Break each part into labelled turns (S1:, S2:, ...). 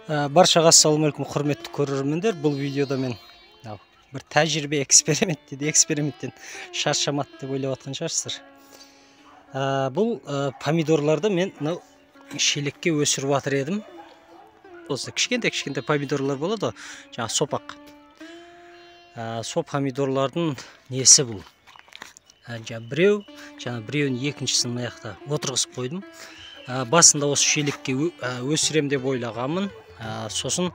S1: Баршаға ассалаумағалейкум, құрметті көрермендер. Бұл видеода мен бір тәжірибе эксперимент дейді, эксперименттен шаршамады деп ойлап жатқан шығарсыздар. Бұл помидорларды мен мынау шелекке өсіріп жатыр едім. Осы кішкентай-кішкентай помидорлар болады ғой, жаңа сопақ. Сол помидорлардың несі бұл? Жаңа біреу, жаңа біреуін екіншісін мына жақта отырғызып қойдым. Басында осы шелекке өсірем деп ойлағанмын. Сосын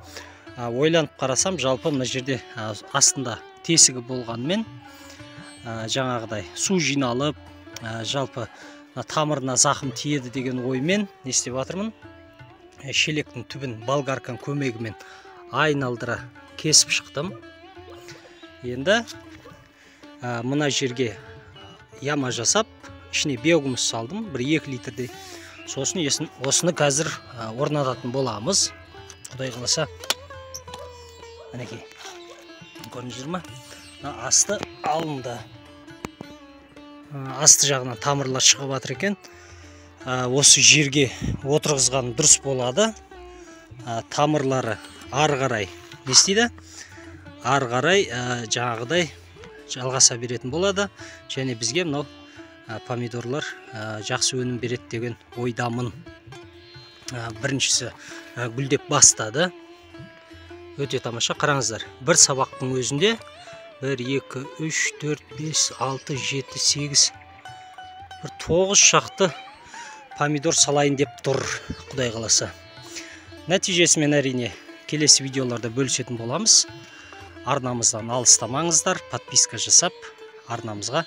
S1: ойланып қарасам, жалпы мына жерде астында тесігі болғанмен, жаңағыдай су жиналып, жалпы тамырына зақым тиеді деген оймен не істеп жатырмын. Шелектің түбін болгарканың көмегімен айналдыра кесіп шықтым. Енді мына жерге яма жасап, ішіне биогумус салдым, бір 2 литрдей. Сосын осыны қазір орнататын боламыз. Құдай қаласа, мінекей, көрдіңіздер ма? Мына асты алынды. Асты жағынан тамырлар шығып жатыр екен. Осы жерге отырғызған дұрыс болады. Тамырлары ары қарай не істейді? Ары қарай жаңағыдай жалғаса беретін болады. Және бізге мынау помидорлар жақсы өнім береді деген ойдамын. Біріншісі гүлдеп бастады. Өте тамаша, қараңыздар. Бір сабақтың өзінде 1, 2, 3, 4, 5, 6, 7, 8, бір 9 шақты помидор салайын деп тұр, Құдай қаласа. Нәтижесімен әрине келесі видеоларда бөлісетін боламыз. Арнамыздан алыстамаңыздар, подписка жасап, арнамызға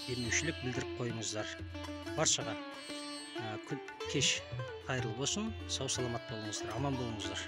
S1: демеушілік білдіріп қойыңыздар. Баршаға кеш қайырлы болсын, сау саламат болыңыздар, аман болыңыздар.